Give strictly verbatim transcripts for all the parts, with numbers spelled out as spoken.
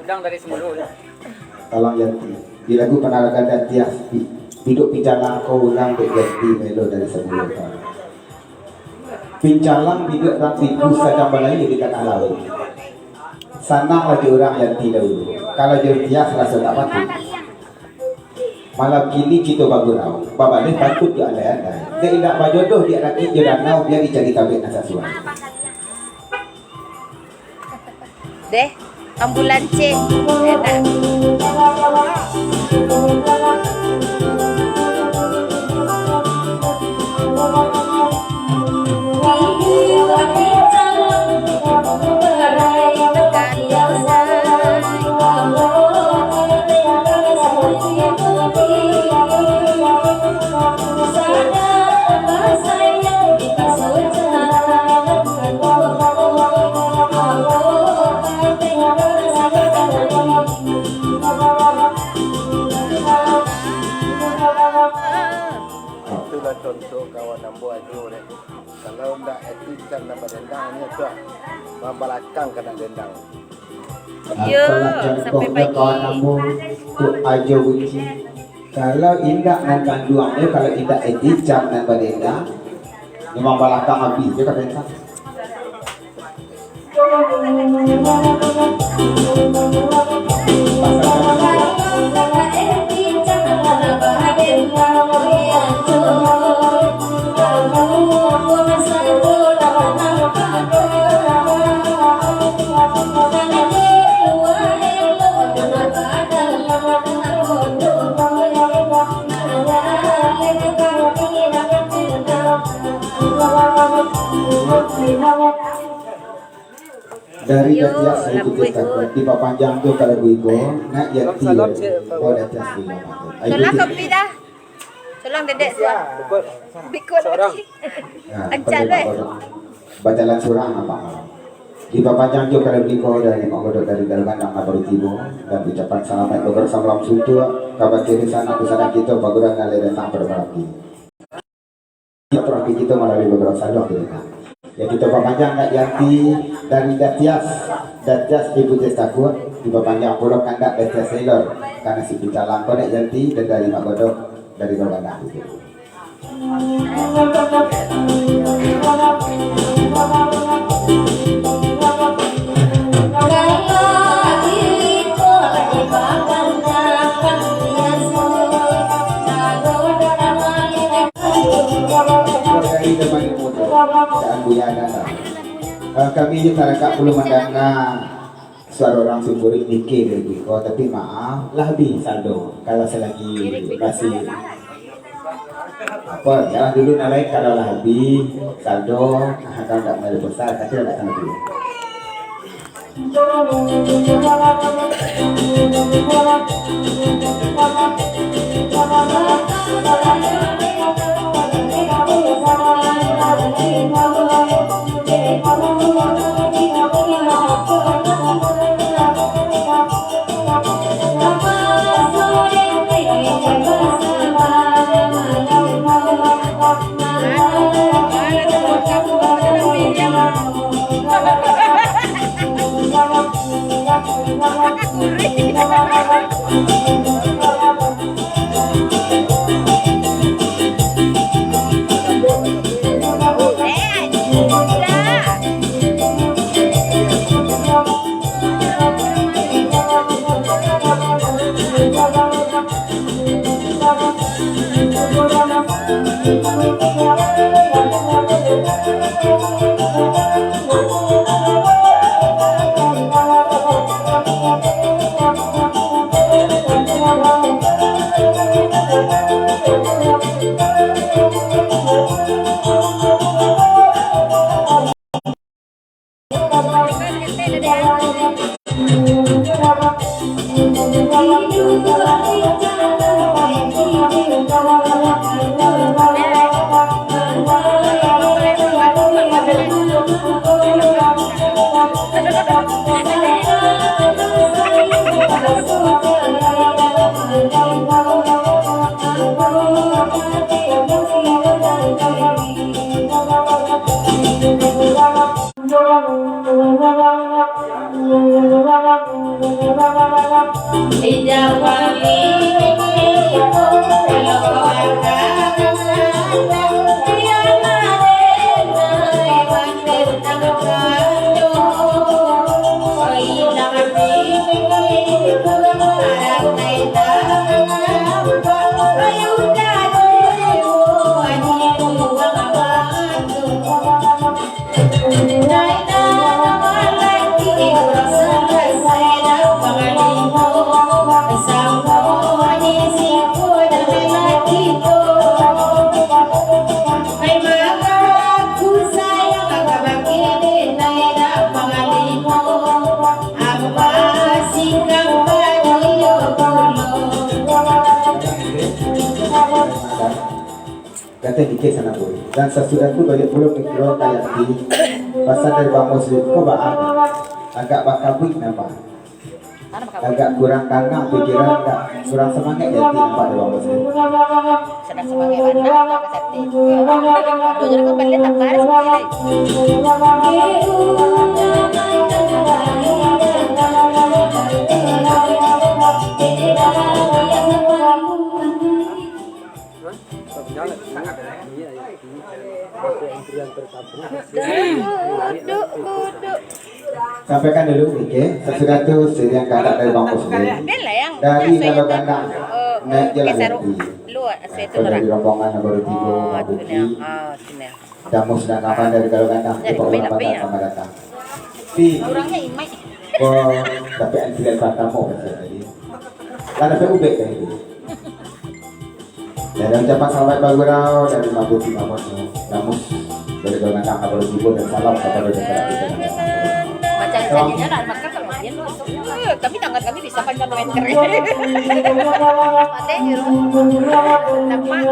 Bilang dari semulu. Tolong Yanti. Di lagu Panaragan Datiah, pi-, pidok pincalang ko ulang dek Yanti melo dari semulu. Pincalang pidok rang tiku sadang balayia di tangah lauik. Sanang lah jo urang Yanti dahulu. Kalau jo Tiah raso tak patuik. Malam kini kito bagurau, babaleh patuik jo andai-andai. Dek indak bajodoh di rakik jo danau, bia dicari tabek nan sasuai. Deh, ambulans cek. Enak. Itulah contoh kawan ambo Ajo dek. Kalau ndak Eti Cam nan badendang, nyo tu mambalakang ka nak dendang. Yo, sampai pagi. Apolah contohnyo kawan ambo, tu Ajo Buci. Kalau indak nan kanduangnyo, kalau indak Eti Cam nan badendang, nyo mambalakang abih jo ka dendang. Dari Datiah Saiputin Takuak, dipapanjang tu kalau biko, nak Yanti. Oh, Datiah Saiputin. Salam kopi dah. Tolong dedek suah. Bikun lagi. Nah, ancak deh. Bajalan surang nampak. Dipapanjang jo kalau biko dari Mak Godok dari Galgandang nan baru tibo, dan ucapan salamaik babarasam salam suntuak kabake sanak-sanak kito paguruan nan lai datang pado malam kini. Profi kito malalui babarapo saluang tu, kan. Yo, kito papanjang nak Yanti dari Datias, Datias Ibu Tes Takut, dipapanjang pulo kandak Datias Sailor, karano si pincalang ko nak Yanti, dan dari Mak Godok, dari Gau Gandang. Dari zaman mudo, dan buya datang. Eh, kami ni tarakak pulo mandanga suaro urang Simburik mikir dari ko, tapi maaf, lah habih saldo. Kalau selagi masih Apa, yo dulu nan lain kalau lah habih, saldo, kalau ndak bayar pulsa, tapi ndak akan habih. Kato Dikeh Sanaburi. Dan sasudah tu baliak pulo mikro ka Yanti, pasan dari Bang Muslim, ko baa, agak bakabuik nampak. Agak kurang tanang pikiran, agak kurang samangaik Yanti nampak dari Bang Muslim. Sadang samangaik bana, makan sate. Tu je lah, kau baliak tambah dah sate lai. Duduk, duduk. Sampaikan dulu, oke. Sasudah tu, siriang kandak dari Bang Muslim. Biarlah yang dari biasanya Galo tu. Gandang, oh, naik je lah geser Yanti. Lu, asa itu. Kalau di rombongan baru tiba, oh, Bang tu Bobi. Nah. Ah, tu nah. Damus dan kawan dari Galo Gandang, jadi, cepat urang banyak, banyak. Patah sama datang. Di, orangnya imai. Oh, tapi antrian pertama kan saya tadi. Lah dapat ubek kan itu. Dan ucapan selamat bagurau dari Mabuti Mamoto. Damus dari Galo Gandang, kabar hibur dan salam kepada masyarakat kita. Macam salam. Saja lah, makan kalau dia tu. Eh, kami tangan kami bisa panjang meter. Ada je. Nampak.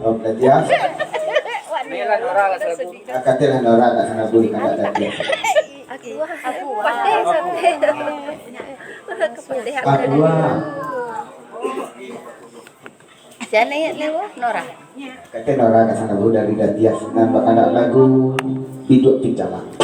Oh, Datiah. Katilah Nora nak sana buli kandak Datiah. Aku, aku, aku. Aku, ah. Siapa ni, Nora? Kato Nora ka sana buli dari Datiah, nan bakandak lagu Iduik Pinjaman.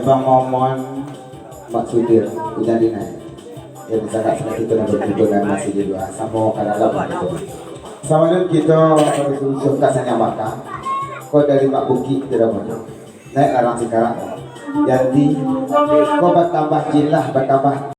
Bang Momon, Mak Sudir, ujan dinai. Ya, bisa tak salah kita nak berkumpul dan masih di luar. Sama kalau lah. Sama dengan kita bersusun kat Sanyang Baka. Kau dari Mak Bukit, tidak boleh. Naik larang sekarang. Jadi, kau bertambah jilah, bertambah